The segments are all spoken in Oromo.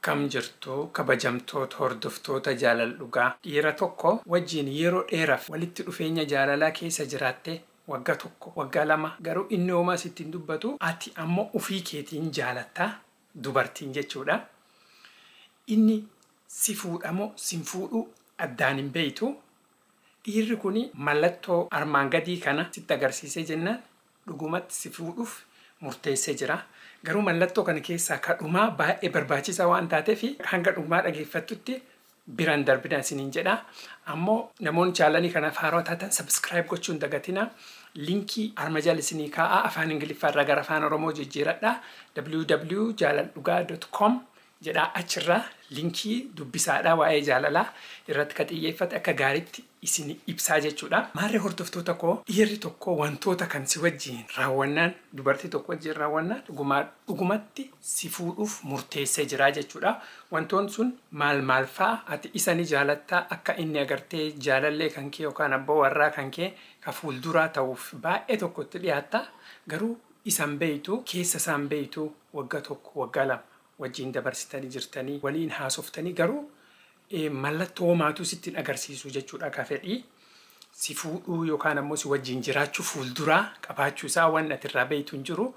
Akkam jirtu kabajamtoota hordoftoota jaalala dhugaa. Dhiira tokko wajjin yeroo dheeraaf walitti dhufeenya jaalalaa keessa jiraatte, waggaa 1, waggaa 2, garuu inni homaa sitti hin dubbatu, ati ammoo ofii keetiin jaalattaa dubartiin jechuudha. Inni si fuudhamoo sin fuudhuu addaan hin beeytu. Dhiirri kun mallattoo armaan gadii kana sitti agarsiisee jennaan dhugumatti si fuudhuuf murteessee jira. Garuu mallattoo kana keessaa ka dhumaa baay'ee barbaachisaa waan taateef hanga dhumaa dhageeffattutti biraan darbina isiniin jedha. Ammoo namoonni channelii kanaaf haarawaa taatan subscribe gochuu hin dagatina. Linkii arma jala isinii kaa'aa, afaan Ingiliffaa irraa gara afaan Oromoo jijjiiradha. www.jaalaldhugaa.com jedhaa, achirraa linkii dubbisaadha, waa'ee jaalalaa irratti ka xiyyeeffate akka gaariitti isin ibsaa jechuudha. Maarree hordoftoota koo, dhiirri tokko wantoota kan si wajjin raawwannaan, dubartii tokko wajjin raawwannaan, dhugumatti si fuudhuuf murteessee jira jechuudha. Wantoonni sun maal maal fa'a? Ati isa ni jaalattaa, akka inni agartee jaalallee kan kee yookaan abbaa warraa kan kee ka fuulduraa ta'uuf baay'ee tokkotti dhiyaatta, garuu isan beeytu, keessa isaan beeytu. Waggaa 1, waggaa 2 wajjin dabarsitanii jirtanii, waliin haasoftanii, garuu mallattoo homaatu sitti agarsiisu jechuudha. Ka fedhii si fuudhuu yookaan ammoo si wajjin jiraachuu fuulduraa qabaachuu isaa waan ati irraa beeytu hin jiru.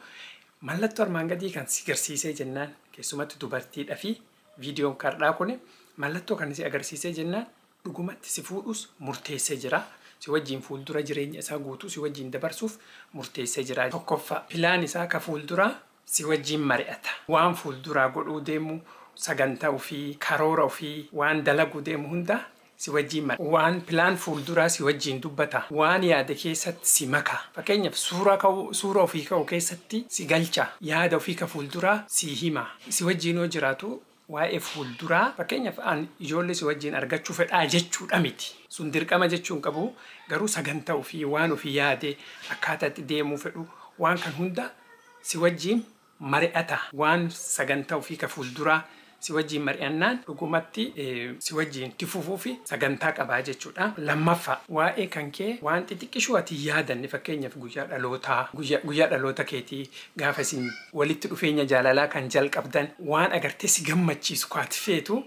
Mallattoo armaan gadii kan si agarsiisee jennaan, keessumatti dubartiidhaa fi viidiyoon kardhaa kun mallattoo kan si agarsiisee jennaan dhugumatti si fuudhus murteessee jira. Si wajjin fuuldura jireenya isaa guutuu si wajjin dabarsuuf murteessee jira. Tokkoffaa, plan isaa ka fuulduraa si wajjin mari'ata. Waan fuulduraa godhuu deemu, sagantaa ofii, karoora ofii, waan dalaguu deemu hunda si wajjin mari'ata. Waan plan fuulduraa si wajjin dubbata. Waan yaade keessatti si maka. Fakkeenyaaf suuraa ka'uu, suura ofii ka'u keessatti si galcha. Yaada ofii ka fuulduraa si hima. Si wajjin yoo jiraatu waa'ee fuulduraa, fakkeenyaaf an ijoollee si wajjin argachuu fedhaa jechuudha miti. Sun dirqama jechuun qabu, garuu sagantaa ofii, waan ofii yaade, akkaataa itti deemuu fedhu, waan kan hunda si wajjin mari'ata. Waan sagantaa ofii ka fuulduraa si wajjin mari'annaan dhugumatti si wajjin itti fufuu fi sagantaa qabaa jechuudha. Lammaffaa, waa'ee kan kee waan xixiqqishuu ati yaadanne, fakkeenyaaf guyyaa dhalootaa, guyyaa dhaloota keetii, gaafa isin walitti dhufeenya jaalalaa kan jalqabdan, waan agartee si gammachiisu kaati feetu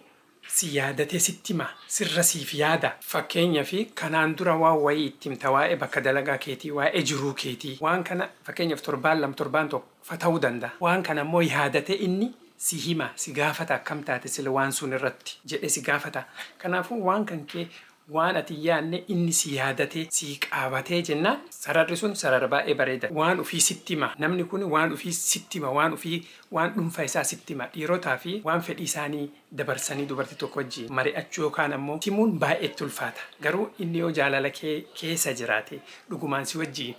si yaadatee sitti hima, sirra siif yaada. Fakkeenyaaf kanaan dura waan wayii itti himta, waa'ee bakka dalagaa keetii, waa'ee jiruu keetii. Waan kana fakkeenyaaf torbaan 2, torbaan 1 ta'uu danda'a. Waan kana immoo yaadatee inni si hima, si gaafata, akkam taate sila waan sun irratti jedhee si gaafata. Kanaafuu waan kan kee waan ati yaadne inni si yaadatee si qaabatee jennaan sararri sun sarara baay'ee bareeda. Waan ofii sitti hima. Namni kun waan ofii sitti hima. Waan ofii, waan dhuunfaa isaa sitti hima. Dhiirotaa fi waan fedhii isaanii dabarsanii dubartii tokko wajjin mari'achuu yookaan ammoo himuun baay'eetti ulfaata. Garuu inni yoo jaalala kee keessa jiraate, dhugumaan si wajjin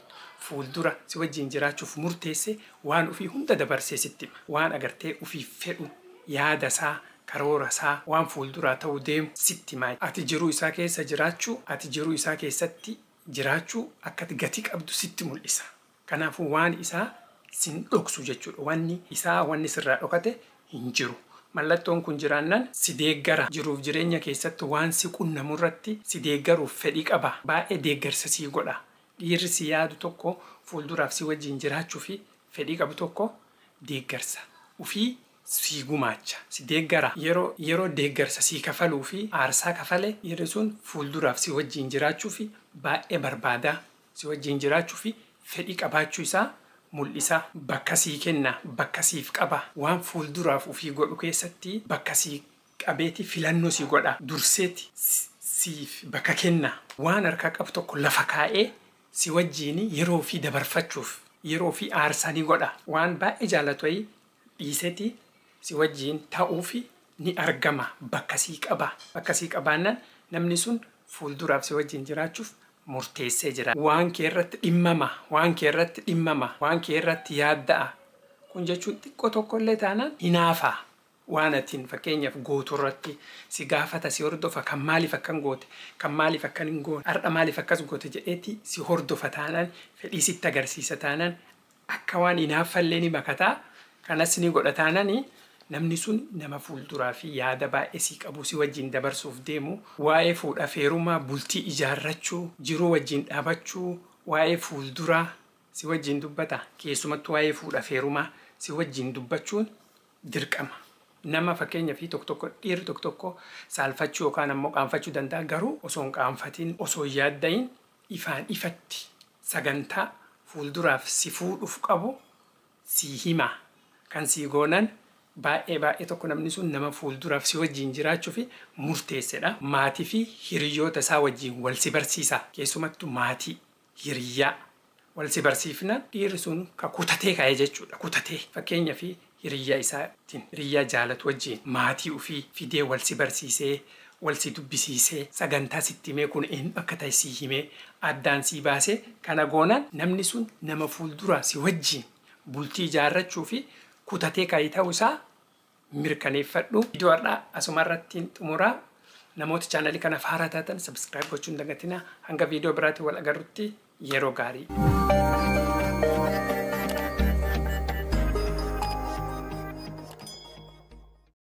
fuuldura si wajjin jiraachuuf murteesse, waan ofii hunda dabarsee sitti hima. Waan agartee ofii fedhu, yaada isaa, karoora isaa, waan fuulduraa ta'uu deemu sitti hima. Ati jiruu isaa keessa jiraachuu, ati jiruu isaa keessatti jiraachuu akka gatii qabdu sitti mul'isa. Kanaafuu waan isaa sin dhoksu jechuudha. Wanni isaa, wanni sirraa dhokate hin jiru. Mallattoon kun jiraannaan si deeggara. Jiruuf jireenya keessatti waan si qunnamu irratti si deeggaruuf fedhii qaba. Baay'ee deeggarsa sii godha. Dhiirri si yaadu tokko, fuulduraaf si wajjin jiraachuu fi fedhii qabu tokko, deeggarsa ofii sii gumaacha, si deeggara. Yeroo deeggarsa sii kafaluu fi aarsaa kafale, dhiirri sun fuulduraaf si wajjin jiraachuu fi baay'ee barbaada. Si wajjin jiraachuu fi fedhii qabaachuu isaa mul'isa. Bakka sii kenna, bakka siif qaba. Waan fuulduraaf ofii godhu keessatti bakka sii qabeeti filannoo sii godha. Durseeti siif bakka kenna. Waan harkaa qabu tokko lafa kaa'ee si wajjin yeroo fi dabarfachuuf yeroo fi aarsaa ni godha. Waan baay'ee jaallatu wayii dhiiseeti si wajjin ta'uufi ni argama. Bakka sii qaba. Bakka sii qabaannaan namni sun fuulduraaf si wajjin jiraachuuf murteessee jira. Waan kee irratti dhimmama. Waan kee irratti dhimmama. Waan kee irratti yaadda'a. Kun jechuun xiqqoo tokkollee taanaan hinaafa. Waan atiin fakkeenyaaf gootu irratti si gaafata, si hordofa, kan maaliif akkan goote, kan maaliif akkan hin goone, har'a maaliif akkas goote jedheeti si hordofa taanaan, fedhii sitti agarsiisa taanaan, akka waan hinaaffallee ni makataa, kanas ni godha taanaan, namni sun nama fuulduraa fi yaada baay'ee si qabu, si wajjin dabarsuuf deemu, waa'ee fuudha feerumaa, bultii ijaarrachuu, jiruu wajjin dhaabachuu, waa'ee fuulduraa si wajjin dubbata. Keessumattuu waa'ee fuudha feerumaa si wajjin dubbachuun dirqama. Nama fakkeenyaa fi tokko tokko dhiirri tokko tokko saalfachuu yookaan ammoo qaanfachuu danda'a, garuu osoo hin qaanfatin, osoo hin yaaddayin ifaan ifatti sagantaa fuulduraaf si fuudhuuf qabu si hima. Kan si goonan baay'ee baay'ee tokko namni sun nama fuulduraaf si wajjin jiraachuu fi murteessedha. Maatii fi hiriyoota isaa wajjin wal si barsiisa. Keessumattuu maatii, hiriyyaa wal si barsiifnaan dhiirri sun ka kutatee ka'e jechuudha. Kutatee fakkeenyaa fi hiriyyaa isaatiin, hiriyyaa jaalatu wajjin maatii ofii fidee wal si barsiisee, wal si dubbisiisee, sagantaa sitti himee, kun eenyu akka ta'e si himee, addaan si baasee, kana goonaan namni sun nama fuulduraa si wajjin bultii ijaarrachuu fi kutatee ka'e ta'uu isaa mirkaneeffadhu. Viidiyoo har'aa asuma irratti xumuraa. Namoota chaanalii kana haaraa taatan subscribe gochuun dagatinaa. Hanga viidiyoo biraatti wal agarrutti yeroo gaarii.